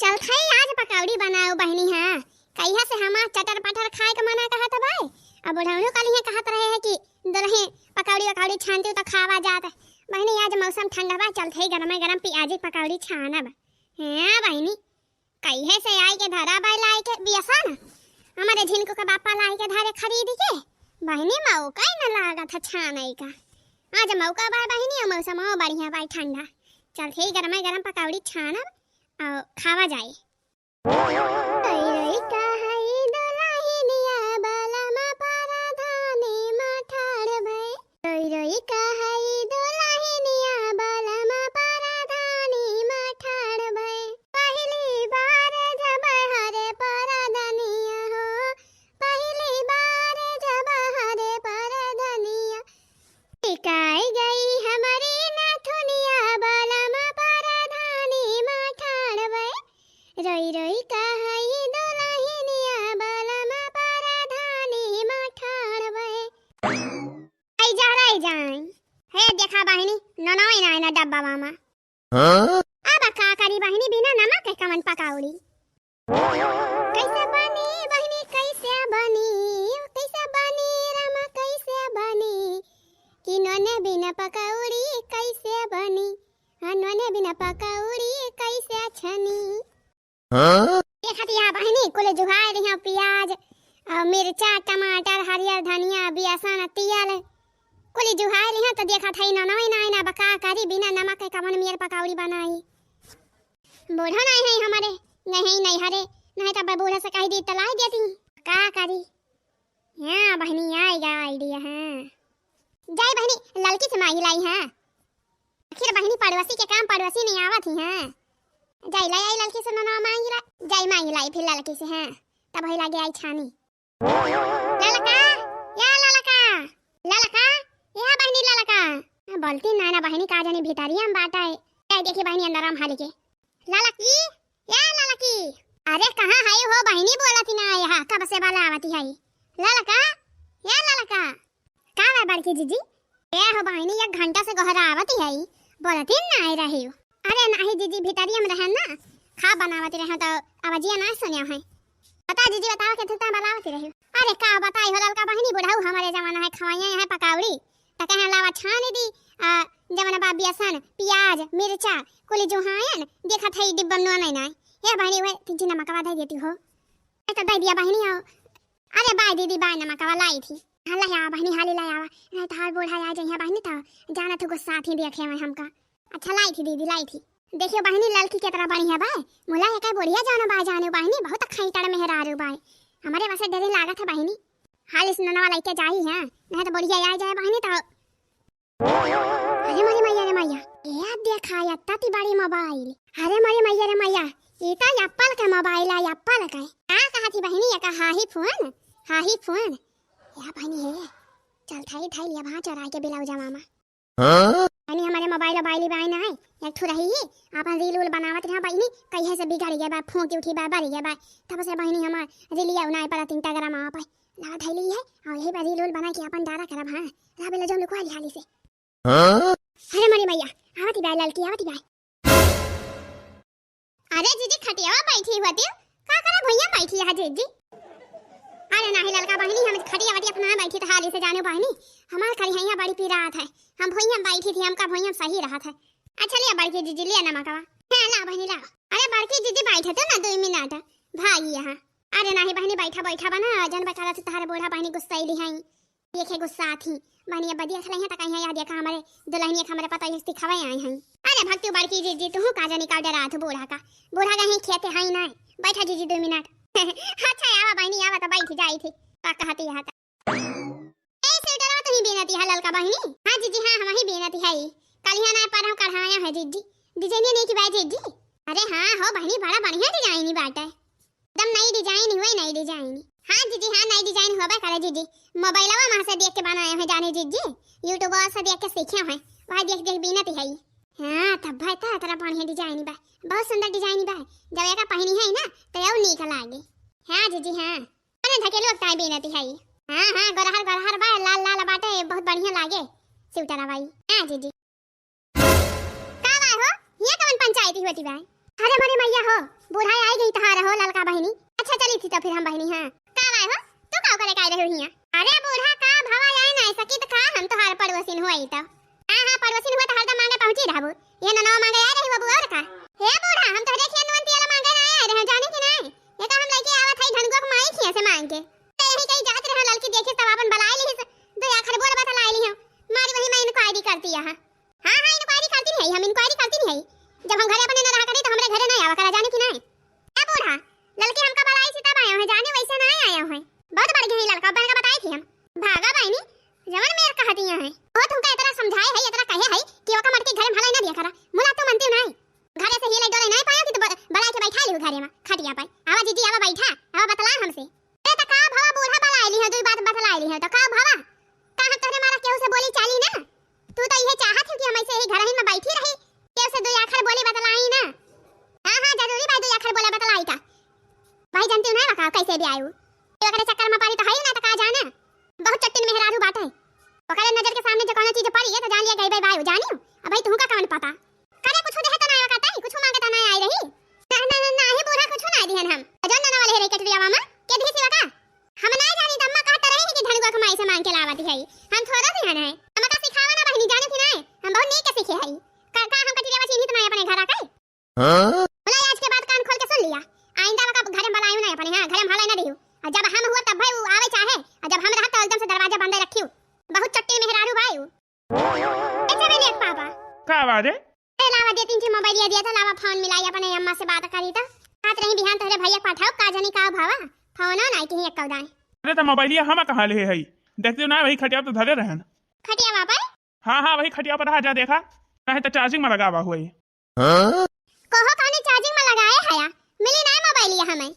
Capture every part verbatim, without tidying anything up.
चलत हई आज पकौड़ी बनाओ बहिनी, हाँ। कहिया से हमार चटर पटर खाए के मना कहत बाय। अब बुढ़ौनो कलिहे कहत रहे हैं कि दुलही पकौड़ी वकौड़ी छानती तो खावा जात। बहिनी आज मौसम ठंडा बा, चलत हई गरमे गरम पियाजी पकौड़ी छानब। हाँ बहिनी, कहिए से आई के धरा बाय लाई के बियसन। हमारे झिनको के बापा लाई के धरे खरीद के। बहिनी मौका ही न लागत है छाने का। आज मौका बा बहिनी, और मौसम बढ़िया बा ठंडा। चलत हई गरमे गरम पकौड़ी छानब और खावा जाई। रोई रोई कहई दुलहिनिया बलमा परधानी मा ठाड़ भई। रोई रोई कहई दुलहिनिया बलमा परधानी मा ठाड़ भई। पहिली बार जब हरे परधनिया हो, पहिली बार जब हरे परधनिया, टिकाई गई हमरी नथुनिया बलमा परधानी मा ठाड़ भई। रोई रोई कहई दुलहिनिया बलमा परधानी मा ठाड़ भई। आई जा रे जाई। हे देखा बहिनी, ननोई ना ना डब्बा मामा। हाँ? अब का करी बहिनी, बिना नमक के कवन पकौड़ी? कैसे बनी बहिनी, कैसे बनी, कैसे बनी रामा, कैसे बनी? कि नोने बिना पकौड़ी कैसे बनी? हाँ, नोने बिना पकौड़ी कैसे छनी? हाँ? देखत या बहिनी, कुल जुहाए रहिया पियाज, और मिर्चा, टमाटर, हरियर धनिया, बेसन, तियल, कुल जुहाए रहिया तो देखत हई ननोई ना ना बका करी, बिना नमक के कवन मेर पकौड़ी बनाई। बूढ़ा नहीं है हमारे, नहीं नहीं हरे, नहीं तब बूढ़ा से कह दी तो लाई देती। का करी? हाँ बहिनी, आएगा idea, हाँ। जाई बहिनी, ललकी से मांगी लाई, हाँ। आखिर बहिनी पड़ोसी के काम पड़ोसी नहीं आवत ही, हाँ। जाई लाई आई ललकी से ननवा मांगी ला, जाई मांगी लाई फिर ललकी से, हाँ। तब वही लागे आई छानी। ललका, या ललका, ललका, या बहिनी ललका। बोलती ना ना बहिनी, का जानी भितरिया में बाटा है। जाई देखी बहिनी अंदर हम हाली के। ललकी, या ललकी। अरे कहाँ है हो बहिनी, बोलती ना यहाँ, कब से बलावती है। ललका, या ललका। का बा बड़की जीजी? ए हो बहिनी, एक घंटा से गोहरावती है, बोलती ना आए रही हो। अरे नाही जीजी, भितरिया में रहे ना, खा बनावती रहे तो आवाजिया ना सुनिया है। बता जीजी, बताओ के तुता बलावती रही हो। अरे का बताई हो ललका बहिनी, बुढ़ऊ हमारे जमाना है, खवाइया है पकौड़ी, त कहे लावा छानी दी, आ, जवन बा बेसन, पियाज, मिर्चा, कुली जुहायन, देखत है डिब्बा में नोने नाय। ए बहिनी, वह तिजी नमकवा दे देती हो। ए तो दे दिया बहिनी, आओ। अरे बाय दीदी, बाय नमकवा लाई थी। हाँ, लाई आवा बहिनी, हाली लाई आवा। नहीं तो हाल बूढ़ा आ जाइए बहिनी, तो जाना तो गुस्सा थी देखे में हमका। अच्छा लाई थी दीदी, लाई थी। देखियो बहिनी, ललकी केतना बढ़िया बा। मुला एकर बुढ़िया जानो बा, जानो बहिनी, बहुत खैतड़ मेहरारू बा। हमारे वसे डरे लागत है बहिनी। हाल इस ननवा लइके जाई है, नहीं तो बुढ़िया आ जाए बहिनी तो। अरे मोरी मैया रे मैया, ये देखा या तती बड़ी मोबाइल। अरे मोरी मैया रे मैया, ई तो एप्पल का मोबाइल है, एप्पल का। का कहा थी बहिनी, ये का हाही फोन, हाही फोन। या बहिनी है, चल थाई थाई लिया वहाँ चोराई के बिलाऊ जमामा। हाँ? बहिनी हमारे मोबाइल वोबाइल बाई ना है, एक ठो रही ही, आपन रील उल बनावत रहा बहिनी, कहिए से बिगड़ गया बा, फूंकी उठी बा, बढ़ गया बा, तब से बहिनी हमार रीलिया उनाए पड़ा तीन टगरा माँ पे। लावा धैली है, और यही पर रील उल बना के अपन डारा करब, हाँ। लावा बेला जो लुकवा लिया हाली से। हाँ? अरे मोरी मैया, आवती बाय ललकी, आवती बाय। अरे जीजी, खटियावा बैठी होती, का करे भुइयां बैठी है जीजी? अरे नाही ललका बहिनी, हम खटिया वटिया अपना बैठी तो हाली से जाने बहिनी, हमार करिहैया बड़ी पीरात है, हम भुइयां बैठी थी, हमका भुइयां सही रहत है। अच्छा लिया बड़की जीजी, लिया नमकवा। हाँ, ला बहिनी, ला। अरे बड़की जीजी, बैठे तो ना दो मिनट, भागी यहाँ। अरे नाही बहिनी, बैठा, बैठा बना, जन बैठा रहती तहारे बूढ़ा बहिनी गुस्सैली हैं। देखे गुस्सा थी। बहिनी अब देख लइहे त कहिए, यह देखा हमारे दुलहिनिया के हमारे पता ये सिखावे आए हैं। अरे भक्ति बड़की जीजी, तू का जानी का डरात बूढ़ा का। बूढ़ा कहीं खेते हैं ना। बैठा जीजी दो मिनट। अच्छा आवा बहिनी, आवा तो बैठ जाई थी। का कहती यहाँ का? ए, स्वेटरवा तुम्ही बीनती है ललका बहिनी? हाँ जीजी, हाँ, हम ही बीनती है। कल यहाँ ना पर हम कढ़ाया है जीजी। डिजाइनिया नहीं की बाय जीजी। अरे हाँ हो बहिनी, बड़ा बढ़िया डिजाइन बाटे। एकदम नई डिजाइन हुए, नई डिजाइन। हाँ जीजी, हाँ, नई डिजाइन होबे करे जीजी। मोबाइलवा में से देख के बनाए हैं जाने जीजी। YouTube से देख के सीखे हैं। वह देख देख बीनती है। हाँ, तब भाई ता तेरा बढ़िया डिजाइन बा। बहुत सुंदर डिजाइन बा। जब एका पहनी है ना, तो और नीक लागे। हाँ जीजी, हाँ। अरे ढकेलुआ ताई बीनती है। हाँ, हाँ, गोरहर, गोरहर बा, लाल, लाल बाटे, बहुत बढ़िया लागे। स्वेटरवा ई। हाँ जीजी। का बाय हो? हियाँ कवन पंचायती होती बाय? अरे मोरे मैया हो, बूढ़ा आई गई तोहार हो ललका बहिनी। अच्छा चली थी तो फिर हम बहिनी, हाँ। का बाय हो, तू का करे का आई रही हियाँ? अरे बूढ़ा का भवा आए ना सकी तो का हम तोहार पड़ोसिन हुआ ई तो। हाँ हाँ पड़ोसिन हुआ तो हरदम मांगे पहुँची रहबू। ये ननवा मांगे आए रही बाबू और का? हे बूढ़ा हम तोहरे खिया नुअन तियाला मांगे ना आए रहे जाने कि नहीं? ये तो हम लेके आवत है धनगो के माई खिया से मांग के। तो यही कहीं जात रहे ललकी देखे तब अपन बलाए ली दो आखर बोल बतलाए ली हम। मारी वही मैं इनको आईडी करती यहाँ। हाँ हाँ इनको आईडी करती नहीं हम इनको आईडी करती नहीं। जब हम घरे अपने न रहा करी तो हमरे घरे नहीं आवा करा जाने कि नहीं? ए बूढ़ा, ललकी हमका बलाई से तब आया है जाने वैसे नहीं आया है। बहुत बढ़ गई ललका बन का बताई थी हम। भागा बहिनी, जवन मेर कहती है। वो तुमका इतना समझाए है इतना कहे है कि ओका मटकी घरे में हलाई ना दिया करा। मुला तू मनती नहीं। घरे से हिले डोले नहीं पाया कि तो ब-, बलाई के बैठा ली घरे में खटिया पर। आवा जीजी आवा बैठा, आवा बतला हमसे। अरे तो का भवा बूढ़ा बलाई ली है, दुई बात बतलाई ली है तो का भवा? का हम तोहरे मारा केहू से बोली चाली ना? तू तो इहे चाहत हो कि हम ऐसे ही घर ही में बैठी रही, केहू से दुई आखर बोली बतलाई ना। हाँ हाँ जरूरी बा दुई आखर बोले बतलाई का। भाई जानती हूँ ना बका कैसे भी आयु। ये ओकरे चक्कर में पड़ी तो है ना तो का जाने। बहुत चट्टिन मेहरारू बाटे। ओकरे नजर के सामने जो कोनो चीज पड़ी है तो जान लिया गई भाई बायू जानी। अब भाई तुमका कौन पता? करे कुछ देहे तो ना ओका ताई, कुछ मांगे तो ना आई रही। ना ना ना, ना ही बूढ़ा कुछ ना दिहन हम। जो नना वाले रे कटरिया मामा, के दी सिवा का? हम ना जानी त अम्मा कहत रही कि धनुआ के माई से मांग के लावत है। हम थोड़ा ध्यान है। हमका सिखावा ना बहिनी जाने थी ना। हम बहुत नीक के सीखे हई। का, का हम कटरिया चिन्हित ना अपने घर आके? हाँ? बोला आज के बाद कान खोल के सुन लिया। आइंदा का घर में भलाई ना अपने, हाँ, घर में भलाई ना दिहू। और जब हम हुआ तब भाई वो आवे चाहे, और जब हम रहत तो एकदम से दरवाजा बंद रखियो। बहुत चट्टी मेहरारू भाई वो। अच्छा मैंने एक पापा। का आवाज है? ए, लावा दे तीन ठे मोबाइलिया दिया था, लावा फोन मिलाई अपने अम्मा से बात करी तो। कहत रही बिहान तोहरे भैया के पठाओ, का जानी का भावा, फोनो नाई कहीं एक दाएं। अरे तो मोबाइलिया हम कहाँ ले हई? देखते हो ना वही खटिया तो धरे रहन। खटिया पर? हाँ हाँ वही खटिया पर रहा, जा देखा, नहीं तो चार्जिंग में लगावा हुई। कहो कहने चार्जिंग में लगाए हया, मिली नाई मोबाइलिया हमें।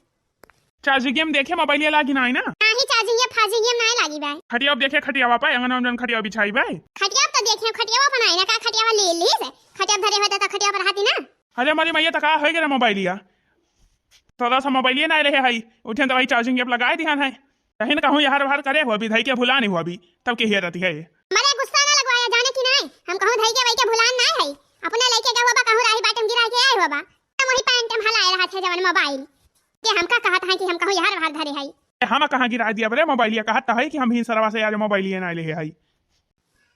चार्जिंग में देखे मोबाइलिया लागी नाई ना? नाही चार्जिंग ये फार्जिंग ये नाई लागी बाय। खटिया पे देखे खटिया पे, अंगन में जौन खटिया बिछाई बाय। खटिया पे तो देखे खटिया पे नाई ना, का खटिया पे ले ली से? खटिया पे धरे होते तो खटिया पे रहती ना। अरे हमारी मैया तो का होई गे रे मोबाइलिया? थोड़ा सा मोबाइलिया नाई रहे हई, उठे तो वही चार्जिंग पे लगाए दिहन है। कहीं ना कहूँ यार बाहर करे हुआ भी, धई के भुला नहीं हुआ भी, तब के हिया रहती है। मरे गुस्सा ना लगवाया जाने की नाई, हम कहूँ धई के वही के भुलान नाई है। अपने लेके गए हुआ बा, कहूँ राही बाटे में गिरा के आए हुआ बा। हम वही पैंट में हलाए रहा थे जवन मोबाइल। के हमका कहत है कि हम कहूँ यार बाहर धरे हई। ए, हम कहाँ गिरा दिया बरे मोबाइलिया, कहत तो है कि हम ही सरवा से आज मोबाइलिया ना ले हई।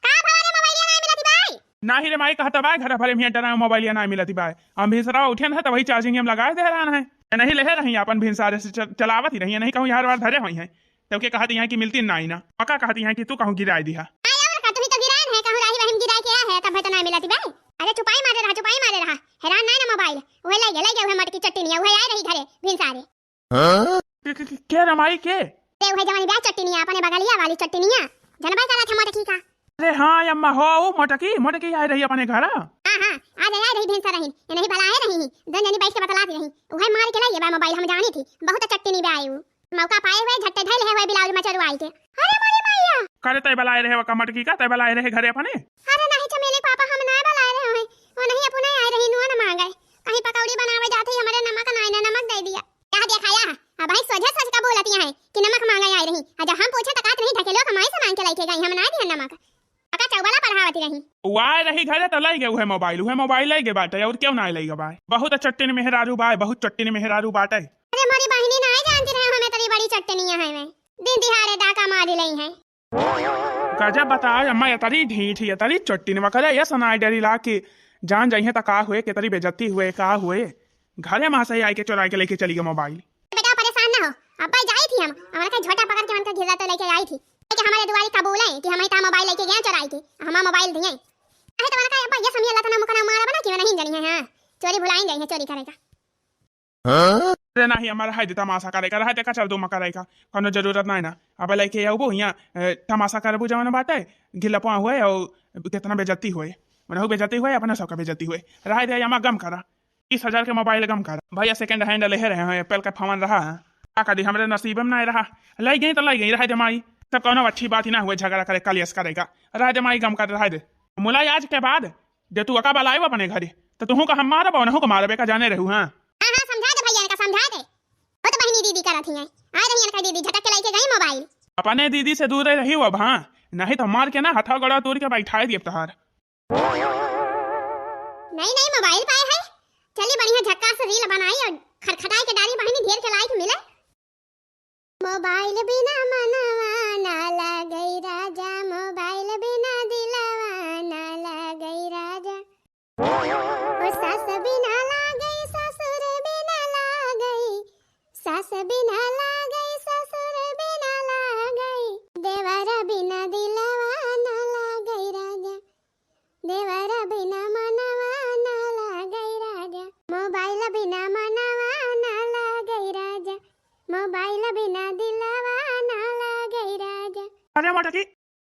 का भवा रे मोबाइलिया ना मिलती बाय? नाही रे माई, कहत बाय घर भरे में डरा मोबाइलिया ना मिलती बाय। हम भी सरवा उठे न है तो वही चार्जिंग में लगाए दे रहा है। नहीं ले रही अपन भी सारे से चल-, चलावत ही रही है, नहीं कहूँ यार बाहर धरे हुई है। तब के कहत यहाँ कि मिलती ना आई ना, पक्का कहत यहाँ कि तू कहूँ गिराए दिया। आई और का, तू ही तो गिरान है, कहूँ राही वही में गिराए के आ है, तब है तो ना मिलती बाय। अरे चुपाई मारे रहा, चुपाई मारे रहा, हैरान ना ना मोबाइल, वही ले गए, ले गए, वही मटकी चट्टी नहीं है, वही आए रही घरे भी सारे। हाँ? के, के, के, के रे माई के? ते उहे जवानी ब्याह चट्टिनिया, अपने बगलिया वाली चट्टिनिया। जनबे करा था मोटकी का। अरे हाँ अम्मा, हो, वो मोटकी, मोटकी आए रही अपने घर। हाँ, हाँ, आ जाए, आए रही भिनसर रही। ये नहीं बलाए रही। दोन जनी बैठ के बतलाती रही। उहे मार के लाई, ये बा मोबाइल हम जानी थी। बहुत चट्टिनी बे आई उ। मौका पाए हुए झट्टे धइले हुए ब्लाउज में चरुआई के। अरे मोरी मैया। करे तय बलाए रहे वो मोटकी का, तय बलाए रहे घरे अपने। अरे नहीं चमेली पापा, हम ना बलाए रहे हुए। वो नहीं अपने आए रही, नुआ न मांगे। कहीं पकौड़ी बनावे जाते ही हमारे नमक नाई ने नमक दे दिया। कहा देखा या, अब भाई सोझे सोझ का बोलती है कि नमक मांगे आई रही। आ जब हम पूछे तो कहत रही ढकेलो कमाई से मांग के लेके गई, हम ना दिहन नमक। अका चौबला पढ़ावती रही। वो आए रही घरे तो लाई गए उहे मोबाइल, उहे मोबाइल लाई गए बाटे, और क्यों ना लाई गए बाय? बहुत चट्टिन मेहरारू बाय, बहुत चट्टिन मेहरारू बाटे। अरे मोरी बहिनी ना जानती रहे हमें तेरी बड़ी चट्टनी है मैं। दिन दिहाड़े डाका मारी लई है। गजब बताओ अम्मा, ये तरी ढीठ, ये तरी चट्टिन वकरे, ये सुनाई डरी ला कि जान जाइए तो का हुए, के तरी बेइज्जती हुए, का हुए। घरे माँ से आई के चुराई के लेके चली गई मोबाइल। बेटा परेशान ना हो, अब भाई जाई थी हम, हमारे का झोटा पकड़ के उनका घिरा तो लेके आई थी कि हमारे दुआरी कबूल है कि हम इतना मोबाइल लेके गए चुराई के, हमारा मोबाइल दिए। अरे तुम्हारा का अब ये समझ ला तना मुकना मारा बना कि नहीं जनी है, हाँ चोरी भुलाई जाइए चोरी करेगा। हाँ? अरे नाही, हमारा है दे तमाशा करे का, रहा दे का चल दो मकराई का, कोनो जरूरत नाही ना। अब लेके आउबो हियाँ, ए, तमाशा करबो जवन बाटे, गिलपवा हुए और कितना बेइज्जती हुए, मनहु बेइज्जती हुए, अपना सबका बेइज्जती हुए। रहा दे, अम्मा गम करा, तीस हजार के मोबाइल गम करा। भैया सेकंड हैंड ले रहे हैं, एप्पल का फोन रहा है, का करी, हमरे नसीब में नाही रहा, लाई गई तो लाई गई, रहा दे माई, सब कोनो अच्छी बात ही ना हुए, झगड़ा करे, कलेश करेगा, रहा दे माई, गम कर, रहा दे। मुलाई आज के बाद जे तू अका बलायो अपने घरे, तो तुहू का हम मारब और नहू का मारबे का जाने रहू, हाँ? हाँ, हाँ, समझा दे भैया, इनका समझा दे। वो तो बहिनी दीदी करत ही हैं। आ रही इनका दीदी झटक के लेके गई मोबाइल। अपने दीदी से दूर रही अब, हाँ? नहीं तो मार के ना हथवा गोड़ा तोड़ के बैठाए दिए तोहार। नहीं, नहीं, मोबाइल पाए है। चली बढ़िया झक्कास reel बनाई और खटखटाई के डारी बहिनी, ढेर के like मिले। मोबाइल बिना मनवा ना लागई राजा, मोबाइल बिना दिलवा ना लागई राजा। ओ सास बिना लागई, ससुर बिना लागई, सास बिना लागई, ससुर बिना लागई, देवर बिना दिलवा ना लागई राजा, देवर बिना मनवा ना लागई राजा, मोबाइल बिना मनवा ना लागई राजा, मोबाइल बिना दिलवा ना लागई राजा। अरे मटकी,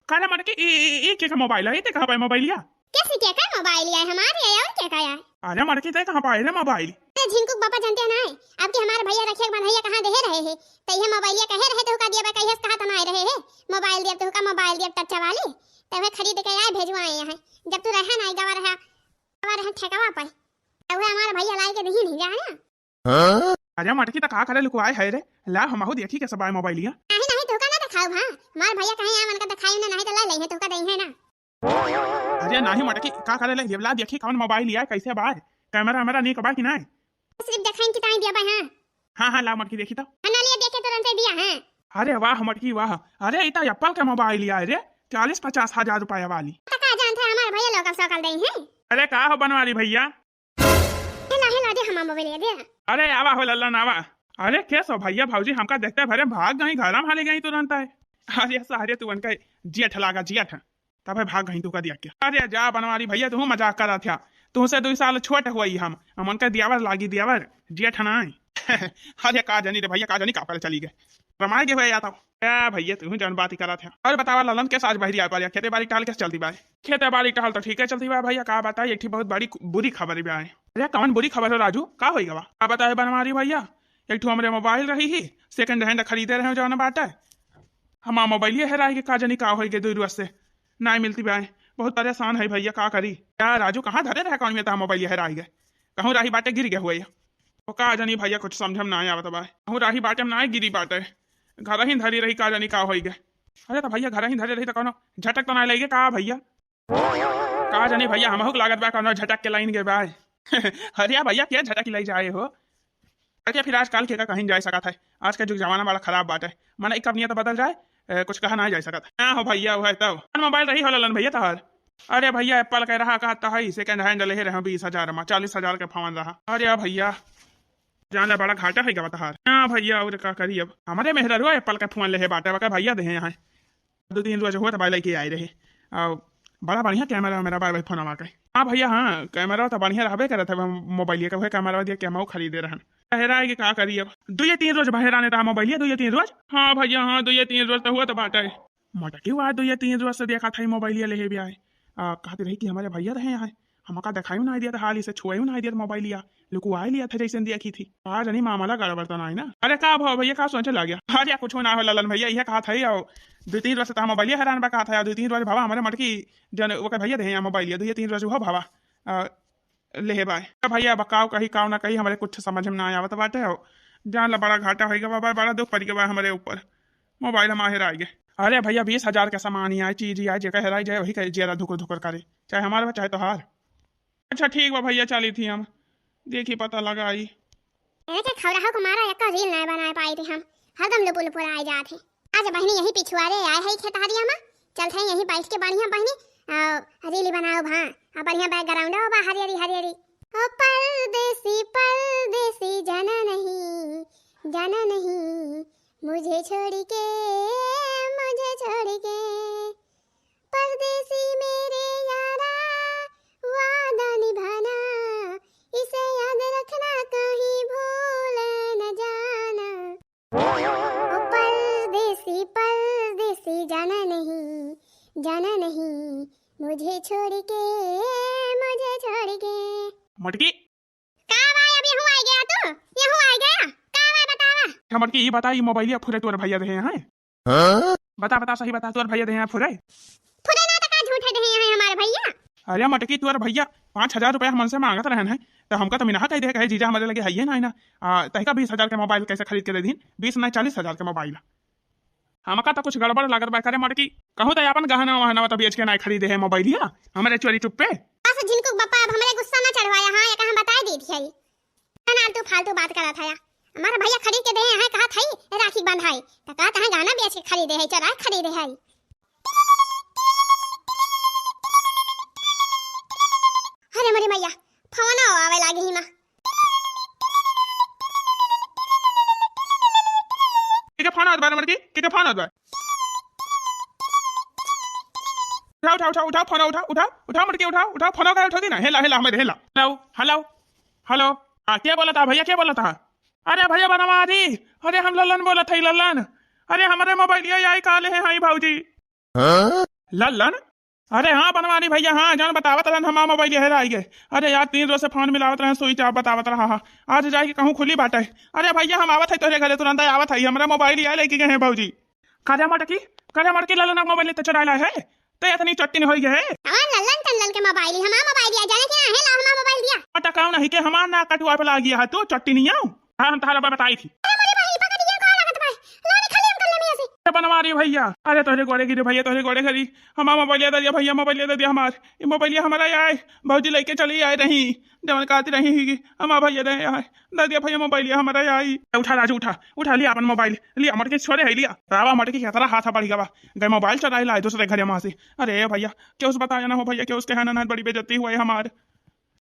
का रे मटकी, ई, ई, ई के का मोबाइल है? ई ते कहाँ पाए मोबाइलिया? कैसे के का मोबाइल है? हमारे है और के का है? अरे मटकी, ते कहाँ पाए रे मोबाइल? अरे झिनकू के बापा जानते हैं ना, आपके हमारे भैया रखिया के बन्हैया कहाँ देहे रहे हैं, तो ये मोबाइलिया कहे रहे तो का दिया बा, कहिए से कहा तो ना आए रहे हैं, मोबाइल दिया तो का मोबाइल दिया टच्चा वाली, तो वह खरीद के आए भेजवाए यहाँ। जब तू रहा ना गवा रहा, गवा रहा ठेकवा पर, तो वह हमारे भैया लाई के नहीं, नहीं जाना। अरे मटकी, त का करे लुकवाए है रे? ला हमहू देखी के सब आए मोबाइलिया। नहीं, नहीं, तोहका ना दिखाऊ, हाँ। हमार भैया कहीं आए, उनका दिखाई ना, नहीं तो ला लेंगे, तोहका देंगे ना। अरे नहीं मटकी, का करे ले? ये ला देखी कौन मोबाइल लिया है, कैसे बा? कैमरा वैमरा नीक बा कि नहीं? सिर्फ देखाइन कि ताई दिया बा, हाँ। हाँ, हाँ, ला मटकी देखी तो। हाँ, ना लिए देखे तुरंते दिया, हाँ। अरे वाह मटकी वाह, अरे ई त एप्पल के मोबाइल लिया है रे, चालीस पचास हजार रुपया वाली। त का जानते हैं हमारे भैया लोग अब सकल देई हैं। अरे का हो बनवारी भैया, हे ला, हे ला, दे हमार मोबाइल दे। अरे आवा हो लल्लन आवा। अरे के सो भैया भौजी हमका देखते भरे भाग गई, घर में हाली गई तुरंत आए। अरे सारे तू उनका जेठ लागा जेठ, तबे भाग गई तू का दिया के। अरे जा बनवारी भैया तू मजाक करा था, तू से दो साल छोट हुई हम, हम उनका दियावर लागी दियावर जेठ ना आए। अरे का जानी रे भैया का जानी का पर चली गए। रमाए के हुए या तो। ए भैया, तू ही जौन बात ही करत है। और बतावा ललन, कैसे आज बहरी आ पालिया? खेते बाड़ी टहल कैसे चलती बा? खेते बाड़ी टहल तो ठीक है चलती बा भैया, का बताई, एक ठे बहुत बड़ी बुरी खबर भी आए। अरे कौन बुरी खबर हो राजू, का होई गवा? का बताए बनवारी भैया, एक ठो हमरे मोबाइल रही ही, second hand खरीदे रहे जौन बाटे, हमार मोबाइलिया हेराई के का जानी का होई गए, दो रोज से नाई मिलती बा। बहुत परेशान है भैया, का करी? क्या राजू, कहाँ धरे रहे कौन में ता मोबाइलिया हेराई गए? कहूँ राही बाटे गिर गए हुए। ओ का जानी भैया, कुछ समझ में ना आवत बा। कहूँ राही बाटे में ना गिरी बाटे, घर ही धरी रही, का जानी का होई गए। अरे तो भैया घर ही धरे रही तो कौनो झटक तो ना लगे का भैया? का जानी भैया, हमहू के लागत बा कौनो झटक के लाइन गए बा। अरे भैया के झटक लाई जाए हो? अरे फिर आजकल के का कहीं जाए सकत है, आज का जुग जमाना बड़ा खराब बाटे, मने कब नियत बदल जाए, ए, कुछ कहा ना जाए सकत। हाँ हो भैया, वो है तब। कौन मोबाइल रही हो ललन भैया तोहार? अरे भैया एप्पल के रहा, का तो है second hand ले रहे बीस हजार में, चालीस हजार के फोन रहा। अरे भैया जान ले बड़ा घाटा है गवा तोहार। हाँ भैया, और का करी अब, हमारे मेहररुआ एप्पल के फोन ले है बाटे, वका भैया दे हैं यहाँ। दो तीन रोज हुआ तो भाई लेके आए रहे। आ, बड़ा बढ़िया कैमरा वैमरा बा भाई फोनवा के। हाँ भैया, हाँ कैमरा तो बढ़िया रहबे करत है मोबाइल के, वह कैमरा दिया कैमरा खरीदे रहन। बहरा है कि का करी अब, दो ये तीन रोज बहरा ने रहा मोबाइल, दो ये तीन रोज। हाँ भैया, हाँ दो ये तीन रोज तो हुआ तो बाटे। मोटकी हुआ दो ये तीन रोज से देखा था मोबाइल लेहे भी आए। आ, कहती रही कि हमारे भैया रहे यहाँ, हमका दिखाई ना दिया था, हाल इसे छुआई ना दिया था मोबाइलिया, लुकुआई लिया था जैसे देखी थी। का जानी मामला गड़बड़ तो नहीं ना। अरे का भाव भैया, का सोचे लग गया? अरे कुछ ना हो ललन भैया, यह कहा था ही, आओ दो तीन रोज से तो हम मोबाइलिया हैरान बा कहा था, दो तीन रोज भावा हमारे मटकी जन ओकर भैया दे मोबाइलिया, दो ये तीन रोज हो भावा, आ, लेहे बाय। अब भैया अब काव कही काव ना कही, हमारे कुछ समझ में ना आवत बाटे। हो जान ला बड़ा घाटा होई गवा बा, बड़ा दुख पड़ गवा हमारे ऊपर। मोबाइल हमारे हेराई गए। अरे भैया बीस हजार के सामान ही आए, चीज ही आए, जेकर हेराई जाए वही के जेरा धुकुर धुकुर करे, चाहे हमारे बा चाहे तोहार। अच्छा ठीक बा भैया, चली थी हम, देखी पता लगाई। एने के खौराहा को मारा, एक्का reel ना बनाए पाई थी हम, हरदम लुपुर लुपुर आए जात है। आज बहिनी यही पिछुआरे आए है खेतहरिया में, चलत है यही बैठ के बढ़िया बहिनी, आ, reel बनाओ भा, आ बढ़िया background हो बा हरियरी हरियरी। ओ परदेसी परदेसी जाना नहीं, जाना नहीं मुझे छोड़ के, मुझे छोड़ के। परदेसी मेरे यारा, वादा निभाना, इसे याद रखना, कहीं भूल न जाना। ओ परदेसी, परदेसी, जाना नहीं, जाना नहीं, मुझे छोड़ के, मुझे छोड़ के। मटकी। का बा, अब यहू आ गया तू? यहू आ गया? का बा, बतावा। अच्छा मटकी, ई बता, ई मोबाइलिया फुरे तोर भैया देहे हैं? हाँ? बता, बता, सही बता, तोर भैया देहे हैं फुरे? फुरे ना, तो का झूठे देहे हैं हमारे भैया? अरे मटकी, तोर भैया पाँच हजार रुपया हमन से मांगत रहन है, तो हमका तो मिनहा कह दे, कहे जीजा हमारे लगे है ये ना, है ना। आ, तहिका बीस हजार के मोबाइल कैसे खरीद के दे दीन? बीस नहीं, चालीस हजार के मोबाइल। हमका तो कुछ गड़बड़ लागत बा। करे मटकी, कहूँ तो अपन गहना वहना तो बेच के नहीं खरीदे है मोबाइलिया, हमारे चोरी चुप्पे। बस झिनकू के बापा, अब हमरे गुस्सा ना चढ़वाया, हाँ, ये हम बताए दी थी। ना आलतू फालतू बात करत है। हमारा भैया खरीद के दे हैं, कहा था राखी बंधाई, तो कहा था गहना बेच के खरीदे है, चोरा के खरीदे है। अरे मोरी मैया, फोन आवे लागे ही माँ। किके फोन आवत बा रे मटकी? किके फोन आवत बा? उठाओ, उठाओ, उठाओ, उठाओ, फोन उठाओ, उठाओ, उठाओ मटकी, उठाओ, उठाओ, फोन का उठाओ दी ना, हेला, हेला, हमारे हेला। हेलो, हेलो, हेलो। हाँ, के बोलत हा भैया, के बोलत हा? अरे भैया बनवारी, अरे हम लल्लन बोलत हई, लल्लन। अरे हमरे मोबाइलिया आई काले है, हाँ भौजी। हाँ? लल्लन? अरे हाँ बनवारी भैया, हाँ, जौन बतावत रहन हमार मोबाइल हेराई गए। अरे यार, तीन रोज से फोन मिलावत रहन, स्विच ऑफ बतावत रहा। हाँ, आज जाए के कहूँ खुली बाटे। अरे भैया, हम आवत है तोहरे घरे, तुरंत आवत है, हमरा मोबाइल यार लेके गए हैं भौजी। करे मटकी, करे मटकी, लल्लन मोबाइल तो चुरा ला है, तो इतनी चट्टिन होई गए। हमार लल्लन टल्लन के मोबाइल, हमार मोबाइल दिया, जाने के आहे ला हमार मोबाइल दिया। अटा कौन है के हमार ना कटुआ पे लागी है तू चट्टिनिया? हाँ, हम तहरा बताई थी। अरे मोरी बहिन, पकड़, ये का लागत बा? लाने खाली हम कल्ले में ऐसे। अरे बनवारी भैया, अरे तोहरे गोड़े गिरे भैया, तोहरे गोड़े गिरी। हमार मोबाइलिया दे दिया भैया, मोबाइलिया दे दिया हमार। ये मोबाइलिया हमारा आए, भौजी लेके चली आए रही, जवन कहती रही कि हमार भैया दे आए, दे दिया भैया मोबाइलिया हमारा आई। उठा राजू, उठा, उठा लिया अपन मोबाइल, लिया मटकी छोड़े है, लिया। रावा मटकी के तरह हाथ बढ़ गवा, गए मोबाइल चुराई लाए दूसरे घरे माँ से। अरे भैया, केहू से बताया ना हो भैया, केहू से कहा ना, ना बड़ी बेइज्जती हुआ है हमार।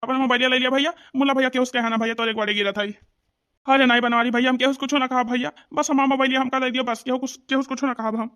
अपन मोबाइलिया ले लिया भैया, मुला भैया केहू से कहा ना भैया, तोरे गोड़े गिरत है। अरे नहीं बनवारी भैया, हम केहू से कुछो ना कहा भैया, बस हमार मोबाइलिया हमका दे दियो बस, केहू कुछ, केहू से कुछो ना कहा हम।